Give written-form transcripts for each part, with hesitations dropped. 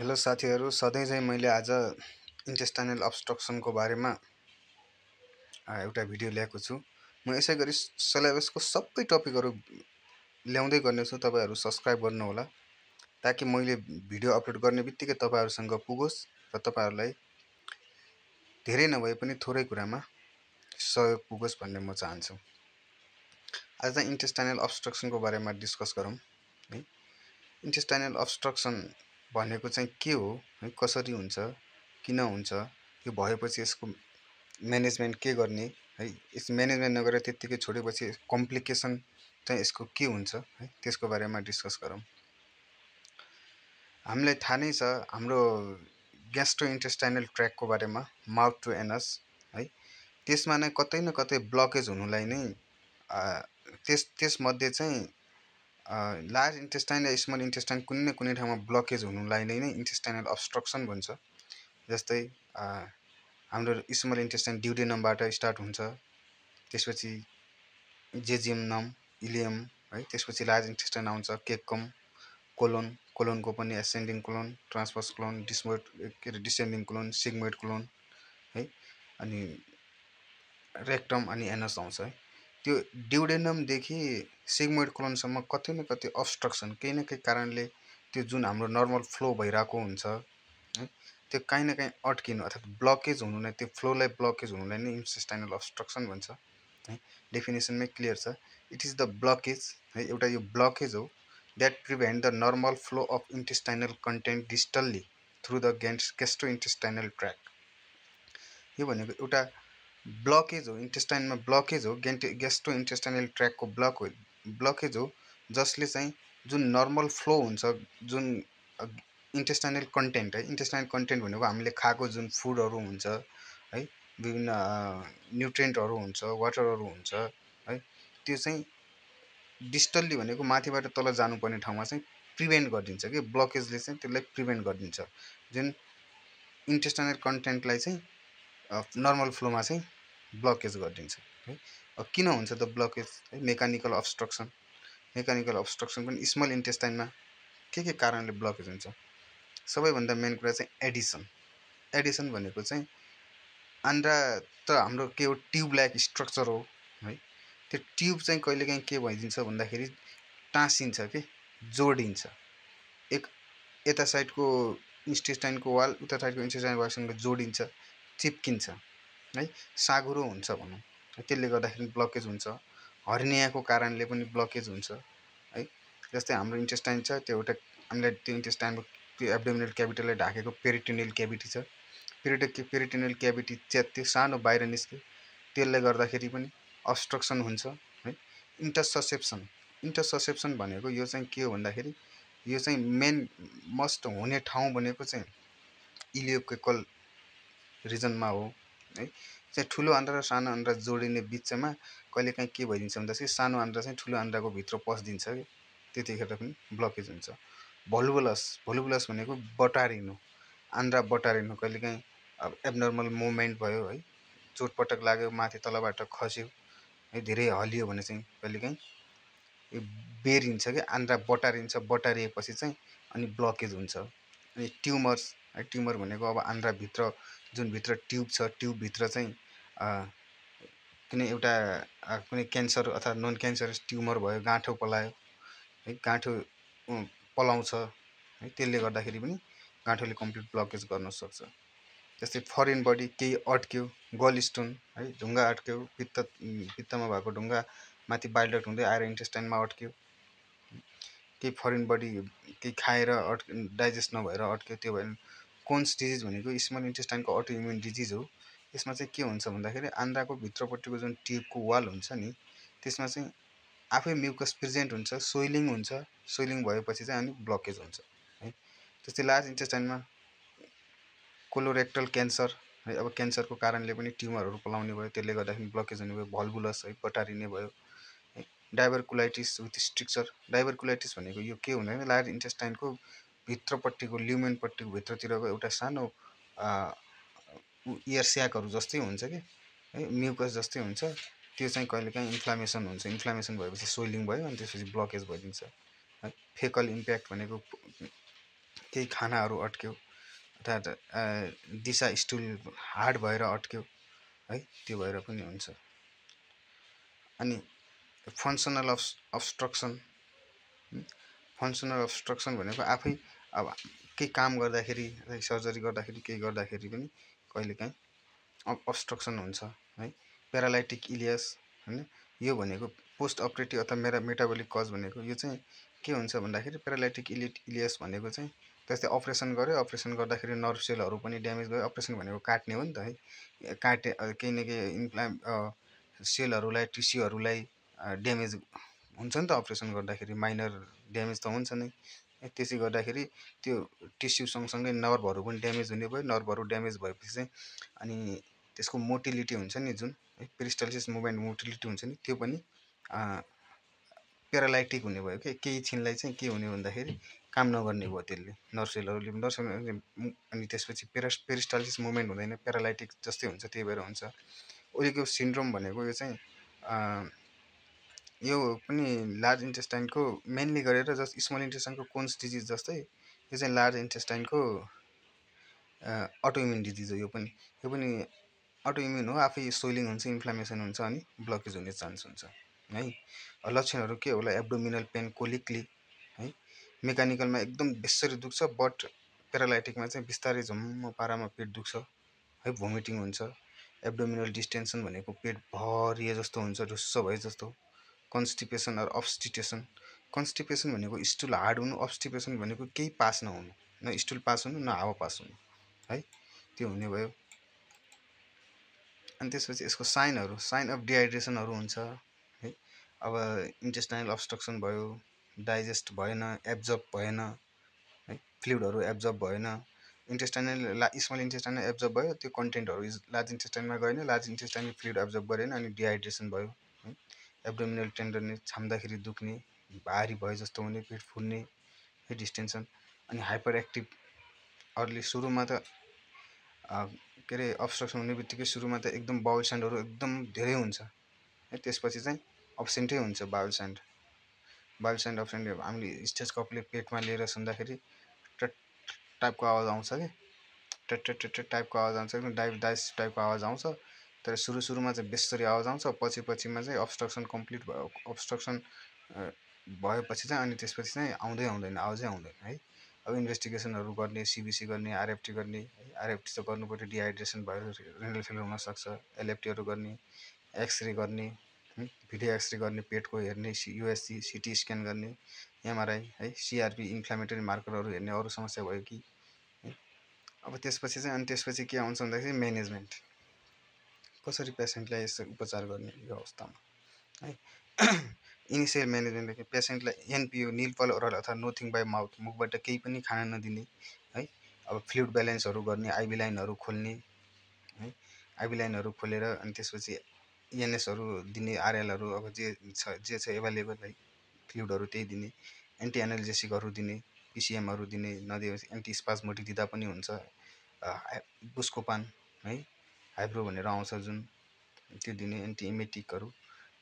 Hello साथीहरू, सधैँ चाहिँ मैले आज इन्टेस्टाइनल अब्स्ट्रक्सनको बारेमा एउटा भिडियो ल्याएको छु। म यसै गरी सिलेबसको सबै टपिकहरू ल्याउँदै गर्नेछु। तपाईहरू सब्स्क्राइब गर्नुहोला ताकि मैले भिडियो अपलोड गर्ने बित्तिकै तपाईहरुसँग पुगोस् र तपाईहरुलाई धेरै नभए पनि थोरै कुरामा सहयोग पुगोस् भन्ने म चाहन्छु। आज चाहिँ इन्टेस्टाइनल अब्स्ट्रक्सनको बारेमा डिस्कस गरौँ है। इन्टेस्टाइनल अब्स्ट्रक्सन भनेको चाहिँ के हो है, कसरी हुन्छ, किन हुन्छ, यो भएपछि यसको म्यानेजमेन्ट के गर्ने है, यस म्यानेजमेन्ट नगरेर त्यत्तिकै छोडेपछि कम्प्लिकेसन चाहिँ यसको के हुन्छ है, त्यसको बारेमा डिस्कस गरौँ। हामीलाई थाहा नै छ हाम्रो ग्यास्ट्रोइन्टेस्टाइनल ट्र्याकको बारेमा, माउथ टु एनस है, त्यसमा नै कतै न कतै ब्लकेज हुनुलाई नै त्यसमध्ये चाहिँ लार्ज इन्टेस्टाइन र स्मल इन्टेस्टाइन कुनै न कुनै ठाउँमा ब्लकेज हुनुलाई नै इन्टेस्टाइनल अब्स्ट्रक्सन भन्छ। जस्तै हाम्रो स्मल इन्टेस्टाइन ड्युडेनमबाट स्टार्ट हुन्छ, त्यसपछि जेजियम, इलियम है, त्यसपछि लार्ज इन्टेस्टाइन आउँछ, केकम, कोलोनको पनि ascending colon, transverse colon, descending colon, sigmoid colon है, अनि रेक्टम अनि एनस आउँछ है। त्यो ड्युडेनमदेखि सिग्मोइड कोलोनसम्म कतै न कतै अब्स्ट्रक्सन केही न केही कारणले त्यो जुन हाम्रो नर्मल फ्लो भइरहेको हुन्छ है, त्यो कहीँ न कहीँ अड्किनु अर्थात् ब्लकेज हुनु नै, त्यो फ्लोलाई ब्लकेज हुनुलाई नै इन्टेस्टाइनल अब्स्ट्रक्सन भन्छ है। डेफिनेसनमै क्लियर छ, इट इज द ब्लकेज है, एउटा यो ब्लकेज हो that prevent the normal flow of intestinal content distally through the gastrointestinal tract. यो भनेको एउटा ब्लकेज हो, इन्टेस्टाइनमा ब्लकेज हो, ग्यास्ट्रोइन्टेस्टाइनल ट्र्याकको ब्लकेज हो, जसले चाहिँ जुन नर्मल फ्लो हुन्छ, जुन इन्टेस्टाइनल कन्टेन्ट है, इन्टेस्टाइनल कन्टेन्ट भनेको हामीले खाएको जुन फुडहरू हुन्छ है, विभिन्न न्युट्रिएन्टहरू हुन्छ, वाटरहरू हुन्छ है, त्यो चाहिँ डिस्टल्ली भनेको माथिबाट तल जानुपर्ने ठाउँमा चाहिँ प्रिभेन्ट गरिदिन्छ कि ब्लकेजले चाहिँ त्यसलाई प्रिभेन्ट गरिदिन्छ, जुन इन्टेस्टाइनल कन्टेन्टलाई चाहिँ नर्मल फ्लोमा चाहिँ ब्लकेज गरिदिन्छ है। किन हुन्छ त ब्लकेज है, मेकानिकल अब्स्ट्रक्सन पनि स्मल इन्टेस्टाइनमा के कारणले ब्लकेज हुन्छ। सबैभन्दा मेन कुरा चाहिँ एडिसन भनेको चाहिँ आन्द्रा त हाम्रो के हो, ट्युब लाइक स्ट्रक्चर हो है, त्यो ट्युब चाहिँ कहिलेकाहीँ के भइदिन्छ भन्दाखेरि टाँसिन्छ कि जोडिन्छ, एक यता साइडको इन्टेस्टाइनको वाल उता साइडको इन्टेस्टाइन वालसँग जोडिन्छ, चिप्किन्छ है, साँघुरो हुन्छ भनौँ, त्यसले गर्दाखेरि ब्लकेज हुन्छ। हर्नियाको कारणले पनि ब्लकेज हुन्छ है। जस्तै हाम्रो इन्टेस्टाइन छ, त्यो एउटा हामीलाई त्यो इन्टेस्टाइनको त्यो एब्डोमिनल क्याभिटीलाई ढाकेको पेरिटोनियल क्याभिटी छ, पेरिटोनियल क्याभिटी त्यो सानो बाहिर निस्क्यो, त्यसले गर्दाखेरि पनि अब्स्ट्रक्सन हुन्छ है। इन्टरससेप्सन भनेको यो चाहिँ के हो भन्दाखेरि यो चाहिँ मेन मस्ट हुने ठाउँ भनेको चाहिँ इलियोकेकल रिजनमा हो है। चाहिँ ठुलो आन्द्रा र सानो आन्द्रा जोडिने बिचमा कहिलेकाहीँ के भइदिन्छ भन्दाखेरि सानो आन्द्रा चाहिँ ठुलो आन्द्राको भित्र पसिदिन्छ कि, त्यतिखेर पनि ब्लकेज हुन्छ। भोलुबुलस भनेको बटारिनु, आन्द्रा बटारिनु, कहिलेकाहीँ एबनर्मल मुभमेन्ट भयो है, चोटपटक लाग्यो, माथि तलबाट खस्यो है, धेरै हलियो भने चाहिँ कहिलेकाहीँ बेरिन्छ कि, आन्द्रा बटारिन्छ, बटारिएपछि चाहिँ अनि ब्लकेज हुन्छ। अनि ट्युमर भनेको अब आन्द्राभित्र जुन भित्र ट्युब छ, ट्युबभित्र चाहिँ कुनै एउटा कुनै क्यान्सर अथवा नन क्यान्सरस ट्युमर भयो, गाँठो पलायो है, गाँठो पलाउँछ है, त्यसले गर्दाखेरि पनि गाँठोले कम्प्लिट ब्लकेज गर्न सक्छ। जस्तै फरेन बडी केही अड्क्यो, गल स्टोन है, ढुङ्गा अड्क्यो, पित्तमा भएको ढुङ्गा माथि बाइलडक्ट हुँदै आएर इन्टेस्टाइनमा अड्क्यो, केही फरेन बडी केही खाएर डाइजेस्ट नभएर अड्क्यो, त्यो भयो। कोन्स डिजिज भनेको स्मल इन्टेस्टाइनको अटो इम्युन डिजिज हो। यसमा चाहिँ के हुन्छ भन्दाखेरि आन्द्राको भित्रपट्टिको जुन ट्युबको वाल हुन्छ नि, त्यसमा चाहिँ आफै म्युकस प्रेजेन्ट हुन्छ, सोइलिङ हुन्छ, सोइलिङ भएपछि चाहिँ अनि ब्लकेज हुन्छ है। त्यस्तै लार्ज इन्टेस्टाइनमा कोलोरेक्टल क्यान्सर है, अब क्यान्सरको कारणले पनि ट्युमरहरू पलाउने भयो, त्यसले गर्दाखेरि ब्लकेज हुने भयो, भल्बुलस है, बटारिने भयो है। डाइभरकुलाइटिस विथ स्ट्रिक्चर, डाइभरकुलाइटिस भनेको यो के हुँदैन, लार्ज इन्टेस्टाइनको भित्रपट्टिको ल्युमेनपट्टिको भित्रतिरको एउटा सानो इयर स्याकहरू जस्तै हुन्छ कि है, म्युकस जस्तै हुन्छ, त्यो चाहिँ कहिलेकाहीँ इन्फ्लामेसन हुन्छ, इन्फ्लामेसन भएपछि सोइलिङ भयो, अनि त्यसपछि ब्लकेज भइदिन्छ है। फेकल इम्प्याक्ट भनेको केही खानाहरू अड्क्यो अर्थात् दिशा स्टुल हार्ड भएर अड्क्यो है, त्यो भएर पनि हुन्छ। अनि फङ्सनल अब्स्ट्रक्सन, फङ्सनल अब्स्ट्रक्सन भनेको आफै अब केही काम गर्दाखेरि, सर्जरी गर्दाखेरि, केही गर्दाखेरि पनि कहिलेकाहीँ अब्स्ट्रक्सन हुन्छ है। प्यारालाइटिक इलियस होइन, यो भनेको पोस्ट अपरेटिभ अथवा मेटाबोलिक कज भनेको यो चाहिँ के हुन्छ भन्दाखेरि प्यारालाइटिक इलियस भनेको चाहिँ जस्तै अपरेसन गर्यो, अपरेसन गर्दाखेरि नर्भ सेलहरू पनि ड्यामेज भयो। अपरेसन भनेको काट्ने हो नि त है, काटे केही न केही सेलहरूलाई, टिस्युहरूलाई ड्यामेज हुन्छ नि त अपरेसन गर्दाखेरि, माइनर ड्यामेज त हुन्छ नै। त्यसै गर्दाखेरि त्यो टिस्यु सँगसँगै नर्भहरू पनि ड्यामेज हुने भयो। नर्भहरू ड्यामेज भएपछि चाहिँ अनि त्यसको मोटिलिटी हुन्छ नि, जुन पेरिस्टाल्सिस मुभमेन्ट मोटिलिटी हुन्छ नि, त्यो पनि प्यारालाइटिक हुने भयो कि केही छिनलाई चाहिँ के हुने भन्दाखेरि काम नगर्ने भयो त्यसले, नर्भ अनि त्यसपछि पेरिस्टाल्सिस मुभमेन्ट हुँदैन, प्यारालाइटिक जस्तै हुन्छ, त्यही भएर हुन्छ। ओरिको सिन्ड्रोम भनेको यो चाहिँ यो पनि लार्ज इन्टेस्टाइनको मेनली गरेर जस्ट स्मल इन्टेस्टाइनको कोन्स डिजिज जस्तै यो चाहिँ लार्ज इन्टेस्टाइनको अटोइम्युन डिजिज हो। यो पनि अटोइम्युन हो, आफै सोइलिङ हुन्छ, इन्फ्लामेसन हुन्छ अनि ब्लकेज हुने चान्स हुन्छ है। लक्षणहरू के होला, एब्डोमिनल पेन कोलिकली है, मेकानिकलमा एकदम बेसरी दुख्छ, बट प्यारालाइटिकमा चाहिँ बिस्तारै झम्म पारामा पेट दुख्छ है, भोमिटिङ हुन्छ। एब्डोमिनल डिस्टेन्सन भनेको पेट भरिए जस्तो हुन्छ, ढुस्स भए जस्तो। कन्स्टिपेसन अर अब्स्टिटेसन, कन्स्टिपेसन भनेको स्टुल हार्ड हुनु, अब्स्टिपेसन भनेको केही पास नहुनु, न स्टुल पास हुनु न हावा पास हुनु है, त्यो हुने भयो। अनि त्यसपछि यसको साइन अफ डिहाइड्रेसनहरू हुन्छ है। अब इन्टेस्टाइनल अब्स्ट्रक्सन भयो, डाइजेस्ट भएन, एब्जर्ब भएन है, फ्लुइडहरू एब्जर्ब भएन। स्मल इन्टेस्टाइनमा एब्जर्ब भयो, त्यो कन्टेन्टहरू लार्ज इन्टेस्टाइनमा गएन, लार्ज इन्टेस्टाइनले फ्लुइड एब्जर्ब गरेन अनि डिहाइड्रेसन भयो है। एब्डोमिनल टेन्डरनेस, छाम्दाखेरि दुख्ने, भारी भए जस्तो हुने, पेट फुल्ने है, डिस्टेन्सन। अनि हाइपर एक्टिभ अरूले सुरुमा त के अरे अब्स्ट्रक्सन हुने बित्तिकै सुरुमा त एकदम बाउल साउन्डहरू एकदम धेरै हुन्छ है, त्यसपछि चाहिँ अब्सेन्टै हुन्छ बाउल साउन्ड अब्सेन्ट। हामीले स्टेथोस्कोपले पेटमा लिएर सुन्दाखेरि टट टाइपको आवाज आउँछ कि, टट टाइपको आवाज आउँछ, एकदम डाइस टाइपको आवाज आउँछ। तर सुरुमा चाहिँ बेसरी आवाज आउँछ, पछिमा चाहिँ अब्स्ट्रक्सन कम्प्लिट भयो, अब्स्ट्रक्सन भएपछि चाहिँ अनि त्यसपछि चाहिँ आउँदैन, आवाजै आउँदैन है। अब इन्भेस्टिगेसनहरू गर्ने, सिबिसी गर्ने, आरएफटी गर्ने है, आरएफटी त गर्नु पर्यो, डिहाइड्रेसन भयो, रेनल फेलर हुनसक्छ, एलएफटीहरू गर्ने, एक्सरे गर्ने, भिडियो एक्सरे गर्ने, पेटको हेर्ने, युएससी सिटी स्क्यान गर्ने, एमआरआई है, सिआरपी इन्फ्लामेटरी मार्करहरू हेर्ने, अरू समस्या भयो कि है। अब त्यसपछि चाहिँ अनि त्यसपछि के आउँछ भन्दाखेरि म्यानेजमेन्ट, कसरी पेसेन्टलाई यसो उपचार गर्ने यो अवस्थामा है। इनिसियल म्यानेजमेन्ट पेसेन्टलाई एनपिओ, निल पल ओरल अथवा नोथिङ बाई माउथ, मुखबाट केही पनि खान नदिने है। अब फ्लुइड ब्यालेन्सहरू गर्ने, आइबी लाइनहरू खोल्ने है, आइबी लाइनहरू खोलेर अनि त्यसपछि इएनएसहरू दिने, आरएलहरू अब जे छ एभाइलेबल है, फ्लुइडहरू त्यही दिने, एन्टी एनाल्जेसिकहरू दिने, पिसिएमहरू दिने, नदिएपछि एन्टी स्पाज्मोटिक दिँदा पनि हुन्छ, बुस्कोपान है, हाइब्रो भनेर आउँछ जुन, त्यो दिने, एन्टी इमेटिकहरू,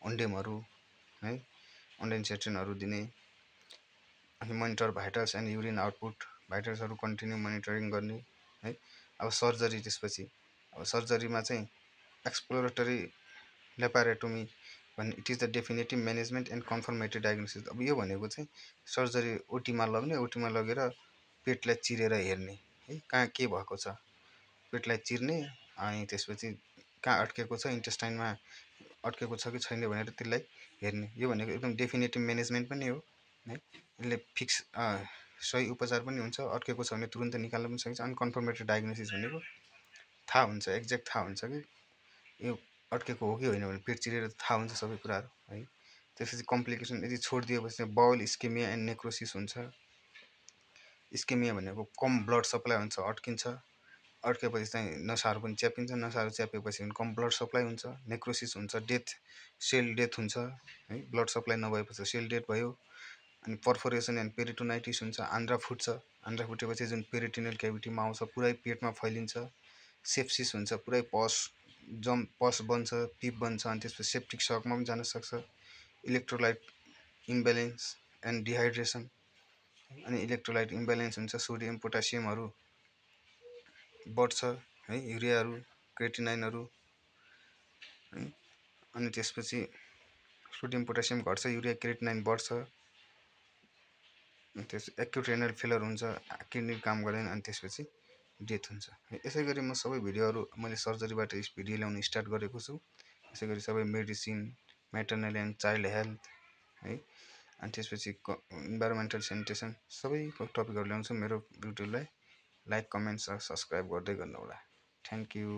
ओन्डेमहरू है, ओन्डेन्सेट्रिनहरू दिने। अनि monitor vitals and urine output, भाइटल्सहरू कन्टिन्यू मोनिटरिङ गर्ने है। अब सर्जरी, त्यसपछि अब सर्जरीमा चाहिँ एक्सप्लोरेटरी ल्यापारेटोमी भन्ने, it is the definitive management and confirmatory diagnosis. अब यो भनेको चाहिँ सर्जरी ओटीमा लग्ने, ओटीमा लगेर पेटलाई चिरेर हेर्ने है, कहाँ के भएको छ, पेटलाई चिर्ने, अनि त्यसपछि कहाँ अड्केको छ, इन्टेस्टाइनमा अड्केको छ कि छैन भनेर त्यसलाई हेर्ने। यो भनेको एकदम डेफिनेटिभ म्यानेजमेन्ट पनि हो है, यसले फिक्स सही उपचार पनि हुन्छ, अड्केको छ भने तुरुन्त निकाल्न पनि सकिन्छ। अनि कन्फर्मेटरी डायग्नोसिस भनेको थाहा हुन्छ, एक्ज्याक्ट थाहा हुन्छ कि यो अड्केको हो कि होइन भने, पेट चिरेर थाहा हुन्छ सबै कुराहरू है। त्यसपछि कम्प्लिकेसन, यदि छोडिदिएपछि बाउल इस्केमिया एन्ड नेक्रोसिस हुन्छ। इस्केमिया भनेको कम ब्लड सप्लाई हुन्छ, अड्किन्छ, अड्केपछि चाहिँ नसाहरू पनि च्यापिन्छ, नसाहरू च्यापेपछि कम ब्लड सप्लाई हुन्छ, नेक्रोसिस हुन्छ, डेथ, सेल डेथ हुन्छ है, ब्लड सप्लाई नभएपछि सेल डेथ भयो। अनि पर्फोरेसन एन्ड पेरिटोनाइटिस हुन्छ, आन्द्रा फुट्छ, आन्द्रा फुटेपछि जुन पेरिटिनल क्याभिटीमा आउँछ, पुरै पेटमा फैलिन्छ, सेप्सिस हुन्छ, पुरै पस बन्छ, पिप बन्छ, अनि त्यसपछि सेप्टिक सकमा पनि जान सक्छ। इलेक्ट्रोलाइट इम्ब्यालेन्स एन्ड डिहाइड्रेसन अनि इलेक्ट्रोलाइट इम्ब्यालेन्स हुन्छ, सोडियम पोटासियमहरू बढ्छ है, युरियाहरू क्रिएटिनाइनहरू है। अनि त्यसपछि सोडियम पोटासियम घट्छ, युरिया क्रिएटिनाइन बढ्छ। त्यस एक्युट रेनल फेलर हुन्छ, किडनी काम गर्दैन, अनि त्यसपछि डेथ हुन्छ। यसै गरी म सबै भिडियोहरू मैले सर्जरीबाट भिडियो ल्याउन स्टार्ट गरेको छु। यसै गरी सबै medicine, maternal and child health है, अनि त्यसपछि इन्भाइरोमेन्टल सेनिटेसन सबैको टपिकहरू ल्याउँछु। मेरो युट्युबलाई लाइक, कमेन्ट र सब्सक्राइब गर्दै गर्नुहोला। Thank you.